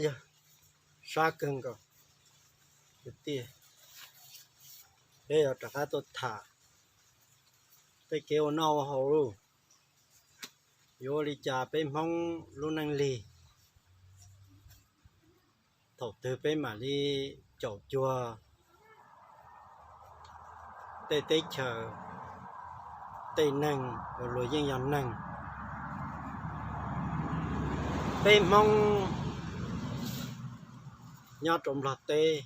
Yog sab kawg nkaus, kwv tij, peb yuav rov qab tuaj tham tej kev ua noj ua haus lauj. Yuav ua li cas peb Hmoob lub neej lig, thaum twg peb mam li caum cuag tej teb chaws, tej neeg uas luag yeej yog neeg. Peb Hmoob nyob rau Nplog teb,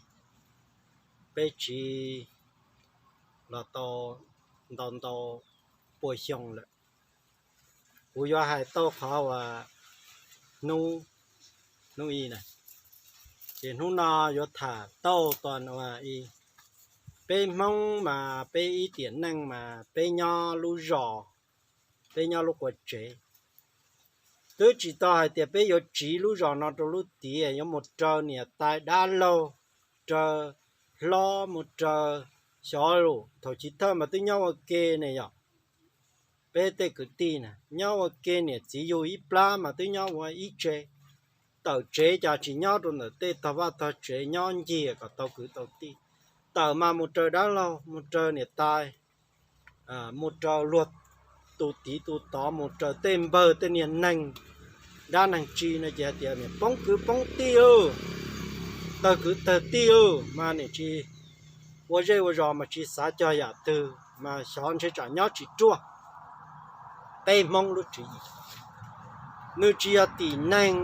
peb tsiv los tau ntau ntau pua xyoo lawm. Kuv yuav hais tau qhov uas hnub, hnub i na, ces hnub no yuav tham tau txog uas i, peb Hmoob mas peb ib tiam neej mas peb nyob lub zos, peb nyob lub qua tsev, twb tsis tau hais tias peb yuav tsiv lub zos no rau lub tiav yuav mus raws niam tais dab laug, raws hlob, mus raws xyov lus. Thaum chiv thawj mas twb nyob ua ke ne yom. Peb tej kwv tij na nyob ua ke, niam txiv yug ib plab mas twb nyob ua ib tsev. Tawm tsev cas tsis nyob rau ntawm tej tog vaj tog tsev, nyob ncig kom tau kwv tau tij. Tawm mas mus raws dab laug, mus raws niam tais, mus raws luag tus tid tus tod, mus raws tej npawg tej niag neeg dab neeg tsib no ces hais tias niam poob kwv poob tij lauj, tawg kwv tawg tij lauj, mas niam tsis ua zej ua zos mas tsis xav cog yam twg mas xyov ntshe tsam nyob tsis ruaj. Peb Hmoob lub tswv yim, nws tsis yog tim neeg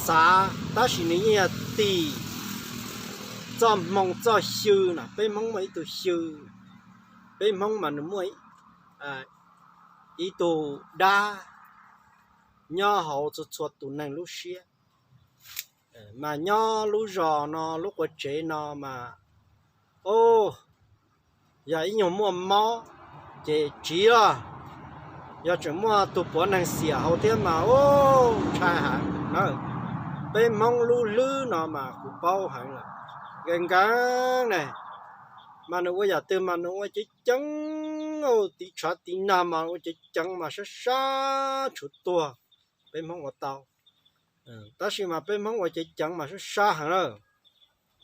xav, tab sis nws yeej yog tim txoj hmoo txoj xyw na. Peb Hmoob muaj ib tug xyw, peb Hmoob mas nws muaj ib tug dab nyob hauv txhua txhua tus neeg lub siab. Mas nyob lub zos no lub qua tsev no mas, o, yog ib nyuag muaj mob ces tsiv lawm. Yog tseem muaj tus puav neeg xiam hauv thiab mas, o, ntshai heev na. Peb Hmoob lub hlwb no mas kuv paub heev lawm, nkees nkees ne, mas nws ua yam twg mas nws ua ceev ceev, tiv tshav tiv nag mas ua ceev ceev mas sab sab tshuav tuag. Peb Hmoob ua tau, tab sis mas peb Hmoob ua ceev ceev mas sab sab heev lawm.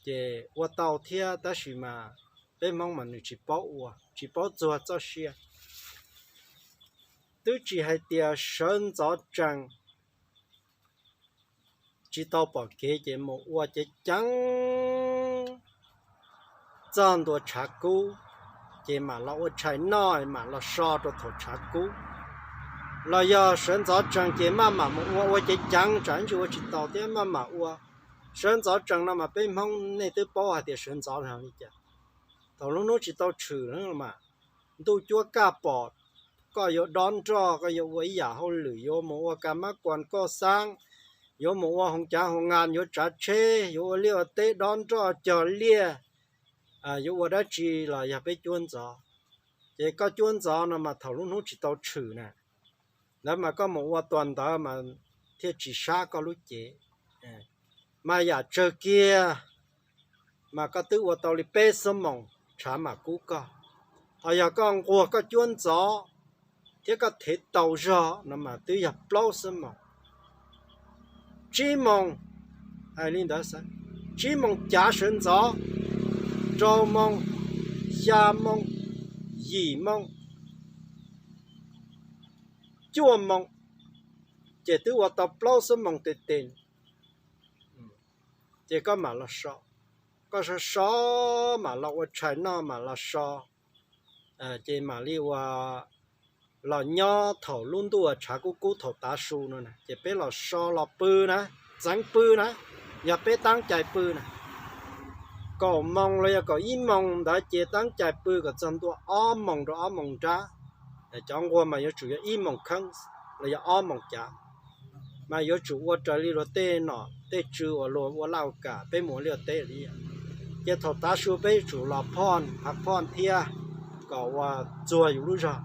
Ces ua tau thiab tab sis mas peb Hmoob mas nws tsis paub ua, tsis paub txuag txoj sia. Twb tsis hais tias sawv ntxov tsees, tsis tau pom kev ces mus ua ceev ceev txog ntua tshav kub, ces mam los ua tshais noj mam los so rau thaum tshav kub. Los yog sawv ntxov tsees ces maj mam mus ua, ua ceev ceev tsam ntsis ua tsis tau thiab maj mam ua. Sawv ntxov tsees no mas peb Hmoob nej twb paub hais tias sawv ntxov li cas. Thaum lub hnub tsis tau tshwm mas ntuj cuab kaj pom, koj yuav dob nroj, koj yuav ua ib yam hauj lwm, yuav mus ua kas mab kuas koj xaab, yuav mus ua hoov cav hoov ngas, yuav tsav tsheb, yuav ua liaj ua teb, dob nroj cog liaj, yuav ua dab tsi los yog peb cuab ntxov. Ces koj cuab ntxov no mas thaum lub hnub tsis tau tshwm na, lawv mas koj mus ua tua ntawd mas thiaj tsis sab koj lub cev. Mas yam tsawg kiag mas koj twb ua tau li peb xuab moos tshav mam kub koj. Ho yog koj nquag koj cuab ntxov thiab koj thev tau zog no mas twb yog plaub xuab moos, tsib moos, hais li ntawd, tsib moos cav sawv ntxov, rau moos, xya moos, yim moos, cuaj moos, ces twb ua tau plaub xuab moos tes tes. Ces koj mam los so, koj so so mam los ua tshais noj mam los so, ces mam li ua los nyob thaum lub ntuj tshav kub kub thaum tav su no na, ces peb los so los pw na, txeev pw na, yog peb taab cai pw na, kaum moos los yog kaum ib moos ntawd ces taab cai pw kom txog ntua ob moos rau ob moos nrab. Cov nquag mas yuav tsum yog ib moos kheeb los yog ob moos cav, mas yuav tsum ua raws li luag tej nom tej tswv uas luag ua laj ua kam, peb mus ua liaj teb li. Ces thaum tav su peb yuav tsum los phoj, hav phoj thiab kom ua txuag yus lub zog.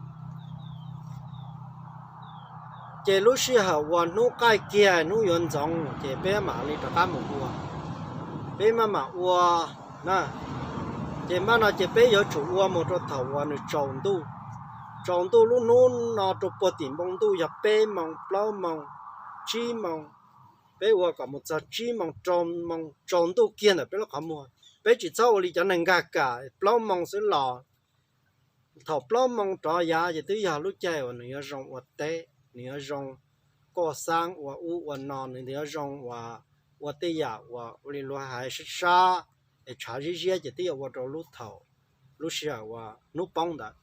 Ces lub sij hawm uas hnub qaij kiag hnub yuav ntxoov ces peb mam li rov qab mus ua, peb maj mam ua na. Ces maj no ces peb yuav tsum ua mus rau thaum uas nws tsaus ntuj, Tsaus ntuj lub hnub no rau puag tim npoo ntuj yog peb moos, plaub moos, tsib moos, peb ua kom mus txog tsib moos, rau moos tsaus ntuj kiag ntawm peb lub qhov muag. Peb tsis txhob ua li cov neeg nkag kam plaub moos xwb los. Thaum plaub moos rov yav ces twb yog lub caij uas nws yuav zoo ua teb, nws yuav zoo koj xaab ua ub ua no, nws yuav zoo ua, ua tej yam uas ua li luag hais sab sab es tshav ziab ziab ces twb yuav ua rau lub thaum, lub sij hawm uas hnub poob ntawd.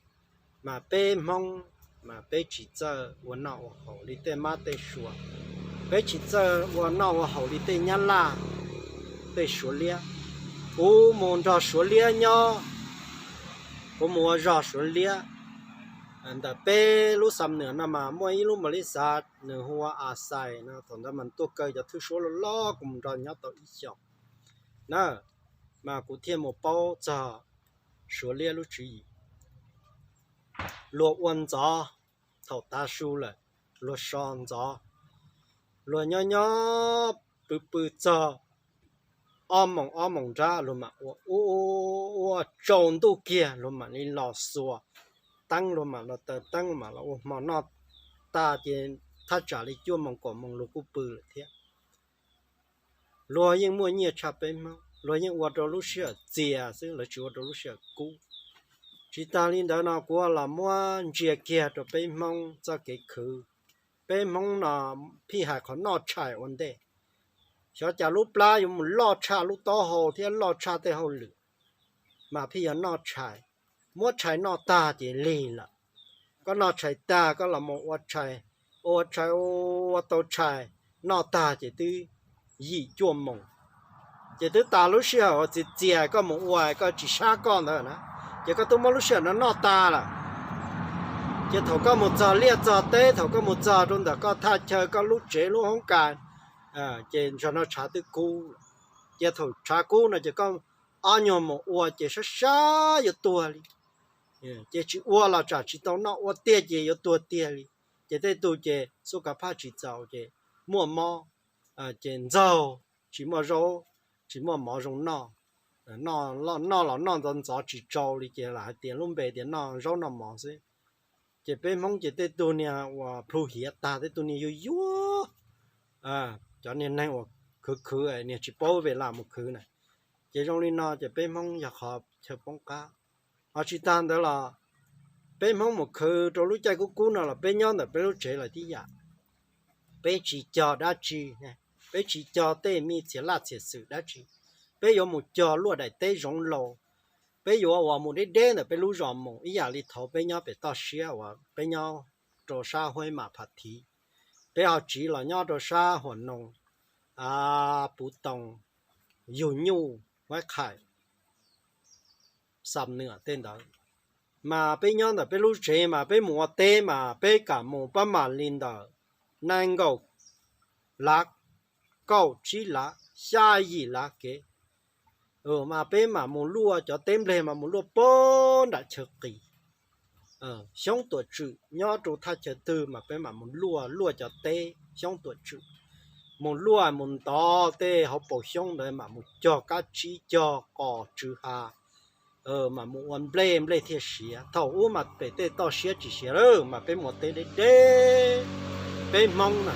Mas peb Hmoob mas peb tsis txawj ua noj ua haus li tej mab tej sua, peb tsis txawj ua noj ua haus li tej nyab laj, tej suav liab. Kuv mus nrog suav liab nyob, kuv mus ua zog suav liab. Ntawm peb lub Xam Nuam no mas muaj ib lub npaus lis xav nws hu ua A Xais no, thaum ntawd mas tuaj kaw cov thwj suab loj loj, kuv mus nrog nyob tau ib xyoos na, mas kuv thiaj mus paub txog suav liab lub tswv yim. Luag ua ntxov, thaum tav su lawm luag so ntxov, luag nyob nyob pw pw txog ob moos ob moos nrab luag mam ua, ua tsaus ntuj kiag luag mam li los xuas teeb, luag mam los taws teeb, mam los ua hmo noj tag ces thaj tsam li cuaj moos kaum moos luag kuj pw lawm thiab. Luag yeej muaj nyiaj tshaj peb Hmoob, luag yeej ua rau lub sij hawm txias xwb, lawv tsis ua rau lub sij hawm kub. Tsis tas li ntawd no kuv los muab ntsia kiag rau peb Hmoob txoj kev khwv. Peb Hmoob no phij hais qhov noj tshais ua ntej. Xyov cas lub plab yuav mus loj tshaj lub taub hau thiab loj tshaj tej hauj lwm, mas phij yog noj tshais, muab tshais noj tag ces lig lawm. Koj noj tshais tag koj los mus ua tshais, ua tshais, ua tau tshais, noj tag ces twb yim cuaj moos, ces twb tas lub sij hawm uas txias txias koj mus ua koj tsis sab koj ntawd na, ces koj twb muab lub sij hawm no noj tag lawm. Ces thaum koj mus txog liaj txog teb, thaum koj mus txog rau ntawm koj thaj chaw, koj lub tsev lub hoob kas, ces ntsog no tshav twb kub lawm. Ces thaum tshav kub no ces koj ob nyuag mus ua ces sab sab yuav tuag li. Ces tsis ua los tsam tsis tau noj, ua tiag ces yuav tuag tiag li. Ces tej tug ces xub kav phaj tsis txaus ces muaj mob, ces ntxaug, tsis muaj zaub, tsis muaj mov zoo noj. Noj los noj ntxov ntxov tsis tsau li ces lam hais tias lub npe tias noj zaub noj mov xwb. Ces peb Hmoob ces tej tug niag uas plhu hiav tag, tej tug niag yuag yuag, cov niag neeg uas khwv khwv niag tsis paub vem lam mus khwv na. Ces zoo li no ces peb Hmoob yog qhov chaw poob qab. Ho tsis tag ntawd los peb Hmoob mus khwv rau lub caij kub kub no los peb nyob ntawm peb lub tsev lawm tib yam. Peb tsis cog dab tsi, peb tsis cog tej me txhiam laj txhiam xwm dab tsi. Peb yuav mus cog luaj daim teb zoov laus. Peb yuav uas mus deb deb ntawm peb lub zos mus ib yam li thaum peb nyob pem toj siab uas peb nyob rau sab Huaib Mam Pham Thiv, peb ho tsiv los nyob rau sab Huam Noo, Puv Toos, Yug Nyuj, Huaib Qhais, Xam Nuam tej ntawd. Mas peb nyob ntawm peb lub tsev mas peb mus ua teb mas peb kam mus pab mam li ntawm nees nkaum lav, kaum tsib lav, xya yim lav kev. Mas peb mam mus luaj cov teb nplej mas mus luaj pag nram chaw qis. Xyoob tuam tswm nyob rau thaj chaw twg mas peb mam mus luaj, luaj cov teb xyoob tuam tswm, mus luaj mus ntov tej hauv paus xyoob ntawd mam mus cog kab tsib cog qos tsw ha, mam mus ua nplej, nplej thiaj siav. Thaum ub mas pem tej toj siab tsis siav lawm mas peb mus ua teb deb deb. Peb Hmoob na,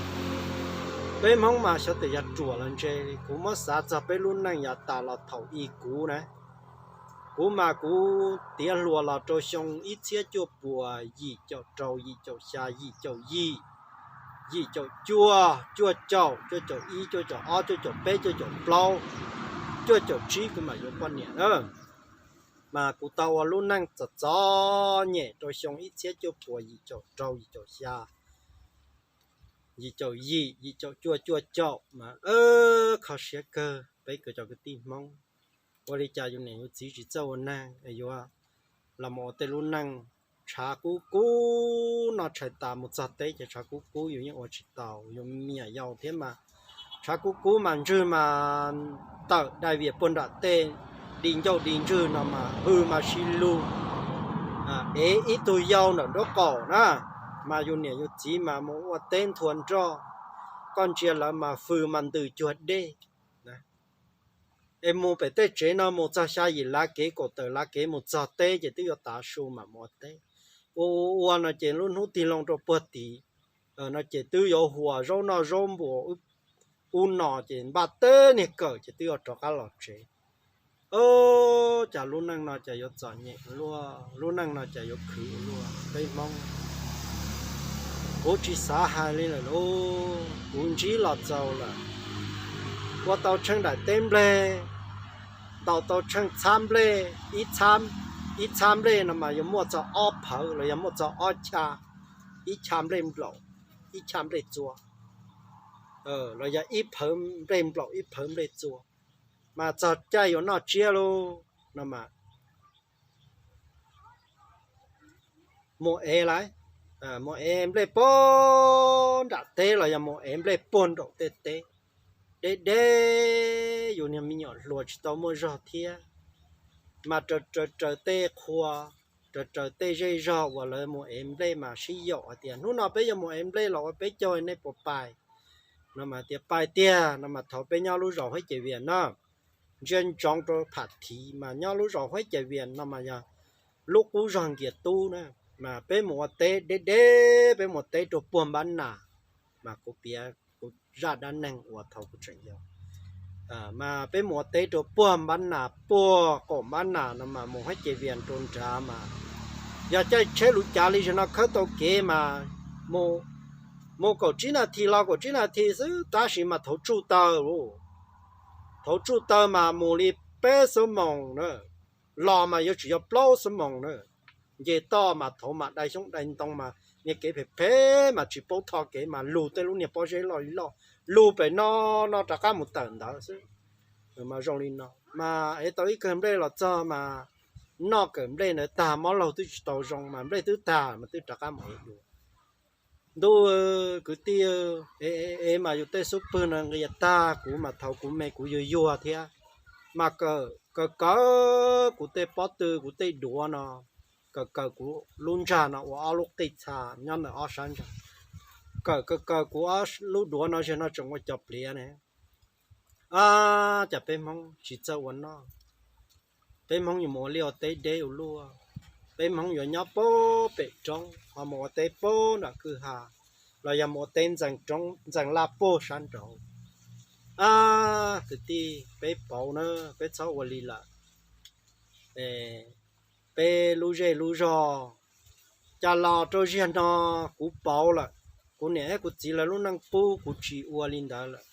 peb Hmoob mas xyov tes yog ruam los ntse li, kuv muab xav txog peb lub neej yav tas los thaum i kuv na, kuv mas kuv tiav hluas los rau xyoo ib txhiab cuaj puas yim caum rau, yim caum xya, yim caum yim, yim caum cuaj, cuaj caum, cuaj caum ib, cuaj caum ob, cuaj caum peb, cuaj caum plaub, cuaj caum tsib kuv mam yuav poj niam na. Mas kuv tau ua lub neej txom txom nyem rau xyoo ib txhiab cuaj puas yim caum rau, yim caum xya, yim caum yim, yim caum cuaj, cuaj caum mas kho siab kawg peb cov kwv tij Hmoob. Ua li cas yus niam yus txiv tsis txawj ua neeg, yuav los mus ua tej lub neej tshav kub kub, noj tshais tas mus txog teb ces tshav kub kub yus yeej ua tsis tau, yus me nyuam yaus thiab mas tshav kub kub mas ntswg mas tawm dai vias puag nram tej, di ncauj di ntswg no mas hws mas sib lug, ev ib tug yau ntawm nraub qaum na, mas yus niam yus txiv mas mus ua teb nthua nroj, koj ntsia lawv mas hws mas ntws cuag dej. Es mus pem tej tsev no mus txog xya yim lav kev, kaum tawm lav kev mus txog teb ces twb yuav tav su mam mus ua teb. ua ua no ces lub hnub tig loo rau puag tid no ces twb yuav huas zaub noj zaub npua ub no ces npaj teb niag kawm ces twb yuav rov qab los tsev. Ov, cas lub neej no cas yuav txom nyem ua luaj, lub neej no cas yuav khwv ua luaj peb Hmoob. Kuv tsis xav hais li lawm lauj, kuv ntsib los txaus lawm. Ua tau tsheej daim teb nplej, ntaus tau tsheej txhab nplej, ib txhab nplej no mas yuav muaj txog ob phawv los yog muaj txog ob chav, ib chav nplej nplaum, ib chav nplej txua, los yog ib phawv nplej nplaum ib phawv nplej txua, mas txog caij yuav noj tsiab lauj no mas mus ev lauj, mus ev nplej puag nram teb los yog mus ev nplej puag nraum tej teb. Deb deb, yus niag me nyuam hluas tsis tau muaj zog thiab, mas raws raws tej qhua, raws raws tej zej zog uas lawv mus ev nplej mas sib yaum hais tias hnub no peb yuav mus ev nplej los ua peb caug nej puas pais no mas tias pais tiag no mas thaum peb nyob lub zos Huab Cai Vias no, ntsia ntsoov rau pham thiv mas nyob lub zos Huab Cai Vias no mas yog lub qub zog Nkias Tub na, mas peb mus ua teb deb deb, peb mus ua teb rau puag npab nas, mas kuv piav kuv zaj dab neeg uas thaum kuv tseem yau, mas peb mus ua teb rau puag npab nas, puag qaum npab nas no mas mus Huab Cai Vias rau nrad mas yog caij tsheb lus cav li zaum no khawb tau kev mas mus kaum tsib nas this los kaum tsib nas this xwb tab sis mas thaum tsuj taw, thaum tsuj taw mas mus li peb xuab moos na, los mas yuav tsum yog plaub xuab moos na. Nce toj mas thaum mam dai xyoob dai ntoo mas niag kev phem phem mas tsis paub tho kev mas lug tej lub niag pob zeb loj li loj, lug pem no no rov qab mus tawm ntawd xwb. Mas zoo li no mas ev tau ib kawm nplej los txog mas noj kawm nplej ntawd tag mob laug twb tsis tau zoo mas nplej twb tag mas twb rov qab mus ev dua. Ntuj, kwv tij, ev mas yus tej xub pwg no nqis tag, kuv mas thaum kuv me kuv yuag yuag thiab, mas kawm kawm kawm kuv tej pob tw kuv tej duav no, kawm kawm kuv lub ntsag no ua ob lub qij txha nyob ntawm ob sab ntsag, kawm kawm kawm kuv lub duav no zaum no tseem ua cov pliav ne. Ab, cas peb Hmoob tsis txawj ua noj, peb Hmoob yuav mus ua liaj ua teb deb ua luaj, peb Hmoob yuav nyob puag pem roob ho mus ua teb puag nram kwj ha, los yog mus ua teb ntxeev roob ntxeev laj puag sab nraud. Ab, kwv tij, peb pauv na, peb txhob ua li lawm. Peb lub zej lub zog, cas los rau ziag no kuv pauv lawm, kuv niam thiab kuv txiv lawv lub neej pub kuv tsis ua li ntawd lawm,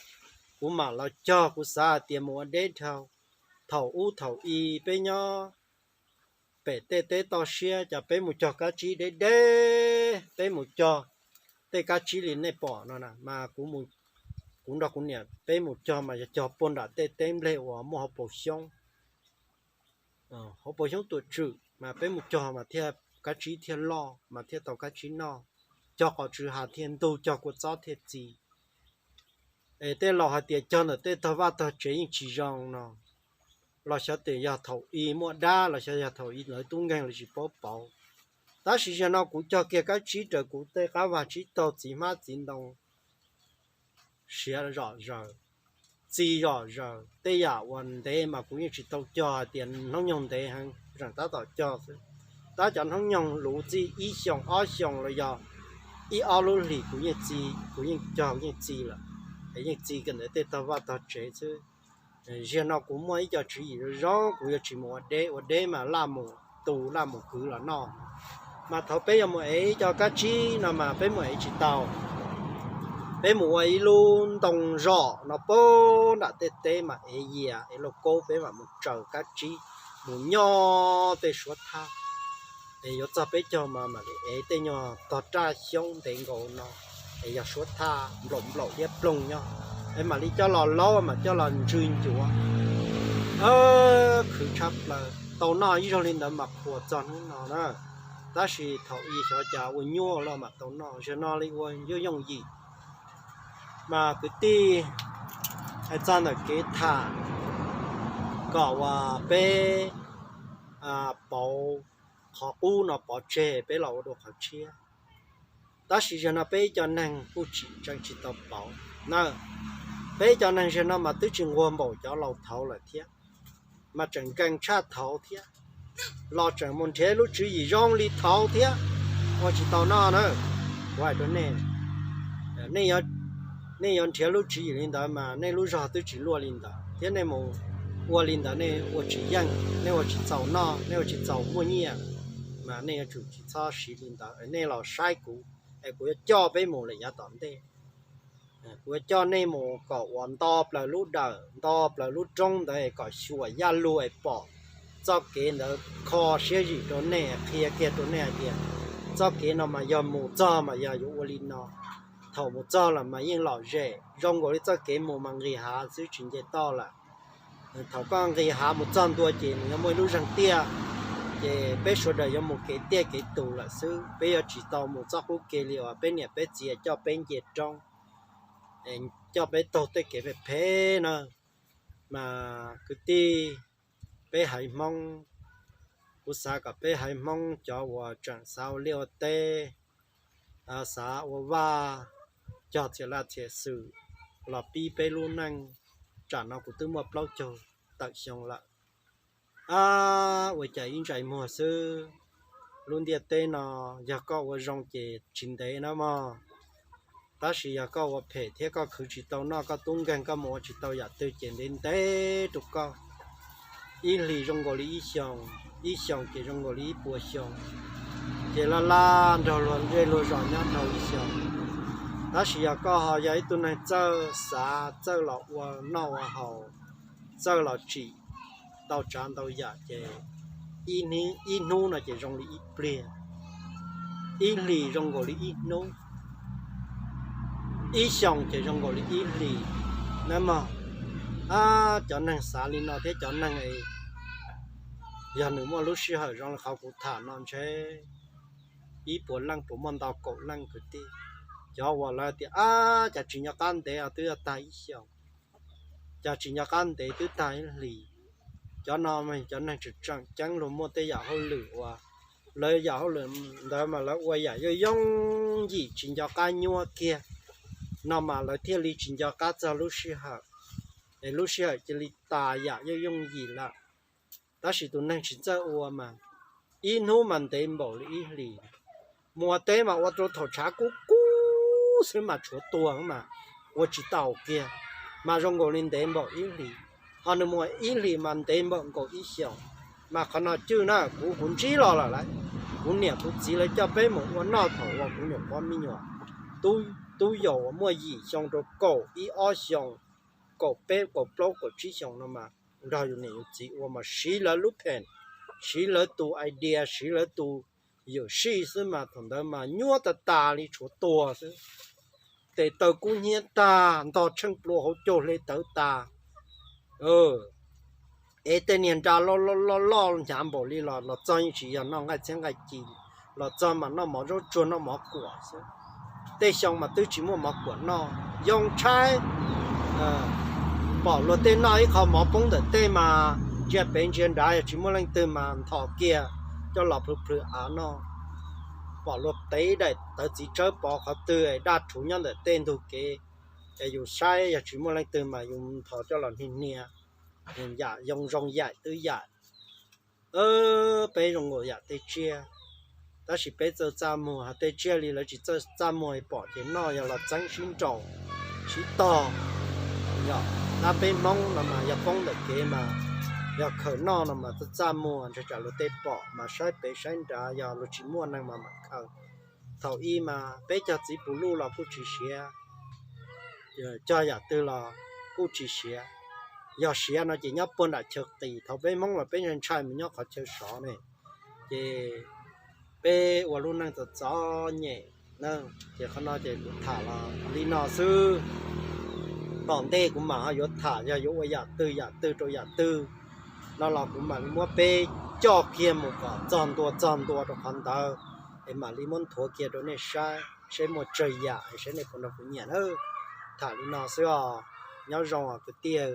kuv mam los cog kuv xav hais tias mus ua deb dhau. Thaum ub thaum i peb nyob pem tej teb toj siab, cas peb mus cog kab tsib deb deb, peb mus cog tej kab tsib li nej pom no na mas kuv nrog kuv niam peb mus cog mas yog cog puag nram tej teb nplej uas muaj hauv paus xyoob. Hauv paus xyoob tuam tswm mas peb mus cog mas thiaj kab tsib thiaj loj mas thiaj tau kab tsib noj, cog qos tsw ha thiaj ntug, cog kua txob thiaj txi. Es tej laus hais tias cog ntawm tej tog vaj tog tsev yeej tsis zoo no, los xyov tias yog thaum i muaj dab los xyov yog thaum i lawv tub nkeeg los tsis paub pauv. Tab sis zaum no kuv cog kiag kab tsib raws kuv tej qab vag tsib taug txiv hmab txiv ntoo siav zom zaws, txi zom zaws. Tej yam uas ntev mas kuv yeej tsis tau cog hais tias hnub nyoog ntev heev, zeem tab tom cog xwb. Tab cov hnub nyoog luv txij ib xyoos ob xyoos los yog ib ob lub hlis kuv yeej txi, kuv yeej cog yeej txi lawm, es yeej txi kiag ntawm tej tog vaj tog tsev xwb. Ziag no kuv muaj ib co tswv yim zoo zoo, kuv yuav tsis mus ua deb, ua deb mas laj mus tu laj mus kwv los noj. Mas thaum peb yuav mus ev ib co kab tsib no mas peb mus ev tsis tau. Peb mus ua ib lub ntoo zom no puag nram tej teb mas ev yias ev lauj kaub, peb mam mus tsaws kab tsib mus nyob tej suab thaj. Es yuav txog peb caug mas mam li ev tej nyuag tog raj xyoob ntev nkaus no, es yog suab thaj nplaum nplaum liab ploog nyob, es mam li coj los laub mam coj los ntsw ncuav. Khwv tshaj plaws, tau noj ib zaug li ntawd mas qhuas txog hnub no na. Tab sis thaum i xyov cas ua nyuaj los mam tau noj, zaum no li ua yooj yooj yim. Mas kwv tij, hais txog ntawm kev tham kom uas peb pauv qhov qub no pov tseg, peb los ua dua qhov tshiab. Tab sis zaum no peb ib co neeg kuj tsis tseem tsis tau pauv na. Peb ib co neeg zaum no mas twb tsis nquag npaum cov laus thaud lawm thiab, mas tseem nkees tshaj thaud thiab, los tseem mus nrhiav lub tswv yim zoo li thaud thiab. ua tsis tau noj na. Kuv hais rau nej, nej yuav nrhiav lub tswv yim li ntawd mas nej lub zog twb tsis luaj li ntawd thiab nej mus ua li ntawd nej ua tsis yeej, nej ua tsis txaus noj, nej ua tsis txaus muaj nyiaj, mas nej yuav tsum tsis txhob siv li ntawd. Nej los saib kuv es kuv yuav coj peb mus lawm yav tom ntej. Kuv yuav coj nej mus kom uas nto plaws lub dawm, nto plaws lub roob ntawd kom xyuas yaj lug es pom txoj kev ntawd, kho siab zim rau nej, qhia kiag rau nej hais tias txoj kev no mas yog mus txog mas yog yuav ua li no. Thaum mus txog lawm mas yeej lom zem, zoo nkaus li txoj kev mus mas nqis hav xwb tsis nce toj lawm. Thaum koj nqis hav mus txog ntua ces nws yuav muaj ib lub zeeg tiaj, ces peb sawv daws yuav mus kev tiaj kev tus lawm xwb. Peb yuav tsis tau mus txoj qub ke li uas peb niam peb txiv coj peb nce roob, coj peb taug tej kev phem phem na. Mas kwv tij, peb haiv Hmoob, kuv xav kom peb haiv Hmoob cov uas tseem xav ua liaj ua teb, xav ua vaj, cog txhia laj txhia xwm los pib peb lub neej. Tsam no kuv twb muaj plaub caug tawm xyoo lawm. Ab, ua cas ib ntsais muag xwb. Lub ntiaj teb no yog koj ua zoo ces tsis ntev na mog, tab sis yog koj ua phem thiab koj khwv tsis tau noj, koj tub nkeeg koj mus ua tsis tau yam twg ces ntev ntev rau koj. Ib hlis zoo nkaus li ib xyoos, ib xyoos ces zoo nkaus li ib puas xyoo, ces laj laj nrog luag zej luag zos nyob dhau ib xyoos. Tab sis yog koj ho yog ib tug neeg txawj xav, txawj los ua noj ua haus, txawj los tsim ntau tsav ntau yam ces ib hnub no ces zoo li ib pliag, ib hlis zoo nkaus li ib hnub, ib xyoos ces zoo nkaus li ib hlis na mog. Ab, cov neeg xav li no thiab cov neeg yog nws muaj lub sij hawm zoo li qhov kuv tham no ntshe ib puas leej puas muaj ntau kaum leej kwv tij. Cov uas lawv tias ab, cas tsis nco qab ntev twb yuav tag ib xyoos, cas tsis nco qab ntev twb tag ib hlis. Cov no mas cov neeg tseem tseem ceeb, luag muaj tej yam hauj lwm uas lawv yam hauj lwm ntawd mas lawv ua yam yooj yooj yim tsis nco qab nyuaj kiag no mas lawv thiaj li tsis nco qab txog lub sij hawm, es lub sij hawm cia li tas yam yooj yooj yim lawm. Tab sis tus neeg tsis txawj ua mas ib hnub mas ntev npaum li ib hlis. Mus ua teb mas ua rau thaum tshav kub kub xwb mas tshuav tuag mas ua tsis tau kiag, mas zoo nkaus li ntev npaum ib hlis. Ho nws mus ib hlis mas ntev npaum nkaus ib xyoos. Mas qhov no cwj na, kuv kuv ntsib los lawm lauj. Kuv niam kuv txiv lawv coj peb mus ua noj thaum uas kuv nyuam qhuav me nyuam, tub yaus uas muaj yim xyoo rau kaum ib ob xyoos, kaum peb kaum plaub kaum tsib xyoos no mas nrog yus niam yus txiv ua mas siv lawv lub pheem, siv lawv tus idea, siv lawv tus yawm sij xwb mas thaum ntawd mas nyuaj tag tas li tshuav tuag xwb. Tes taw kub hnyiab tag, ntog tsheej plua hauv caug hle tawv tas. Es tej niag nra loj loj loj hnyav npaum li los los txog yeej tsis yog noj nqaij txhiab nqaij ci, los txog mas noj mov zaub tsuag noj mov kuam xwb. Tej xyoo mas twb tsis muaj mov kuam noj, yoo tshaib. Pom luag tej noj ib qho mov poob ntawm tej mas ntsia pem ntsia nrad yog tsis muaj leej twg mas nthos kiag coj los plhws plhws av noj. Pom luag tev daim tawv txiv tsawb pov qhov twg daj rhuv nyob ntawm tej ntug kev, es yus saib yog tsis muaj leej twg mas yus nthos coj los hnia hnia, yam yoo zoo yaim twb yaim. Peb zoo nkaus yam tej tsiaj, tab sis peb txawj txaj muag, hos tej tsiaj li lawv tsis txawj txaj muag pom ces noj yog los txeeb sib nraus sib tog. Yog dab peb Hmoob no mas yog poob ntawm kev mas yog khaws noj no mas txawj txaj muag, ntshe tsam luag tej pom mas saib pem saib nrad, yog luag tsis muaj neeg mas mam khaws. Thaum ub mas peb cog txiv pus luj los kuj tsis siav, cog yam twg los kuj tsis siav. Yog siav no ces nyob puag nram chaw qis, thaum peb Hmoob los peb ntshai ntshai mus nyob qhov chaw sov ne, ces peb ua lub neej txom txom nyem na. Ces qhov no ces kuv tham los li no xwb. Tom ntej kuv mam ho yuav tham yog yuav ua yam twg yam twg rau yam twg no los kuv mam li muab peb coj kiag mus kom txog ntua txog ntua rau qhov ntawd, es mam li muab nthuav kiag rau nej saib seb muaj tsawg yam es seb nej puas nrog kuv nyiam na. Tham li no xwb os, nyob zoo os kwv tij.